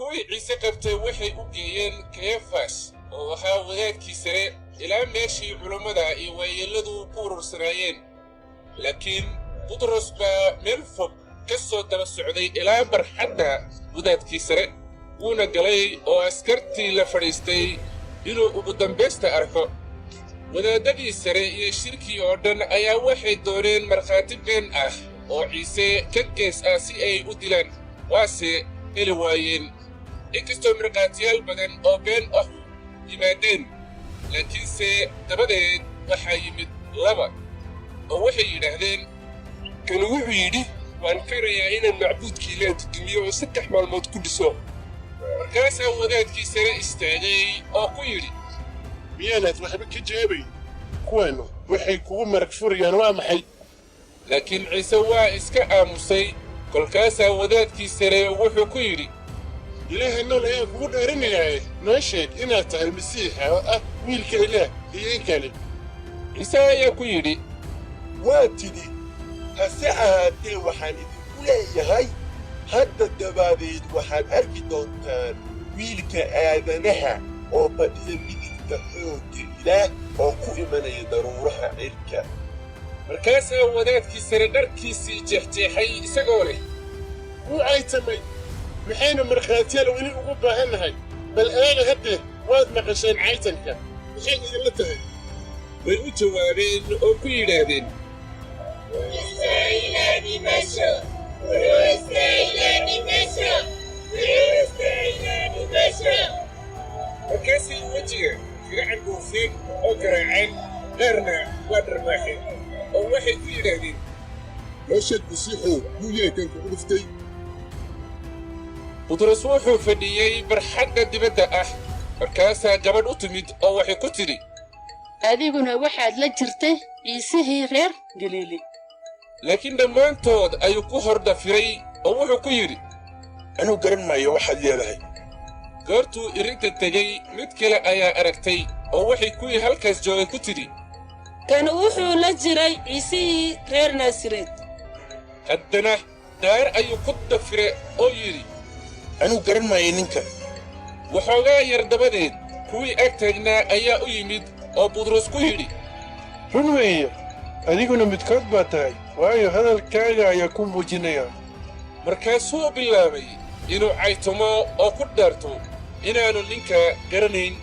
Kuwii Ciise qabtay waxay u geeyeen Kayafas oo ahaa wadaadkii sare, ilaa meeshii culummada iyo waayeelladu ku urursanaayeen. Laakiin Butros baa meel fog ka soo daba socday ilaa barxadda wadaadkii sare, wuuna galay oo askartii la fadhiistay inuu ugu dambaysta arko. Wadaadadii sare iyo shirkii oo dhan ayaa waxay dooneen markhaati been ah oo Ciise ka gees ah si ay u dilaan, waase heli waayeen, inkastoo markhaatiyaal badan oo been ahu yimaadeen. Laakiinse dabadeed waxaa yimid laba oo waxay yidhaahdeen: "Kani wuxuu yidhi, 'Waan karayaa inaan macbuudkii Ilaah dudumiyo oo 3 maalmood ku dhiso.'" Markaasaa wadaadkii sare istaagay oo ku yidhi: "Miyaanaad waxba ka jawaabayn? Kuwaanu waxay kugu marag furayaan waa maxay?" Laakiin Ciise waa iska aamusay. Kolkaasaa wadaadkii sare wuxuu ku yidhi: "Ilaaha nool ayaan kugu dhaarinayaaye, noo sheeg inaad tahay Masiixa oo ah Wiilka Ilaah iyo in kale." Ciise ayaa ku yidhi: "Waa tidhi. Hase ahaatee, waxaan idinku leeyahay, hadda dabadeed waxaad arki doontaan Wiilka Aadanaha oo fadhiya midigta xoogga Ilaah oo ku imanaya daruuraha cirka." Markaasaa wadaadkii sare dharkiisii jeexjeexay isagoo leh: "Wuu caytamay! Maxaynu markhaatiyaal weli ugu baahannahay? Bal eega haddeer, waad maqasheen caytanka. Maxay idinla tahay?" Way u jawaabeen oo ku yidhaahdeen: "Wuxuu dhimasho! Wuxuu dhimasho! Wuxuu dhimasho!" Markaasay wejiga kaga candhuufeen oo garaaceen, qaarna waa dharbaaxeen oo waxay ku yidhaahdeen: "Noo sheeg, Masiixow, yuu yahay kan kugu dhuftay?" Butros wuxuu fadhiyey barxadda dibadda ah. Markaasaa gabadh u timid oo waxay ku tidhi: "Adiguna waxaad la jirtay Ciisihii reer Galiili." Laakiin dhammaantood ayuu ku hor dafiray oo wuxuu ku yidhi: "Anuu garan maayo waxaad leedahay." Goortuu irinta tegey, mid kale ayaa aragtay oo waxay kuwii halkaas joogay ku tidhi: "Kan wuxuu la jiray Ciisihii reer Naasareed." Haddana daar ayuu ku dafire oo yidhi: "Anuu garan maayo ninka." Waxoogaa yar dabadeed kuwii ag taagnaa ayaa u yimid oo Butros ku yidhi: "Run weeye, adiguna midkood baa tahay, waayo hadalkaaga ayaa ku muujinaya." Markaasuu bilaabay inuu caytumo oo ku dhaarto inaannu ninka garanayn.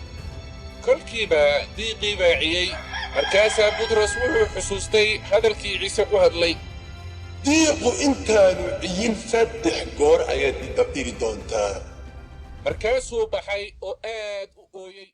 Kolkiiba diiqii baa ciyey. Markaasaa Butros wuxuu xusuustay hadalkii Ciise ku hadlay: "Diiqu intaanu ciyin saddex goor ayaad i dafiri doontaa." Markaasuu baxay oo aad u ooyey.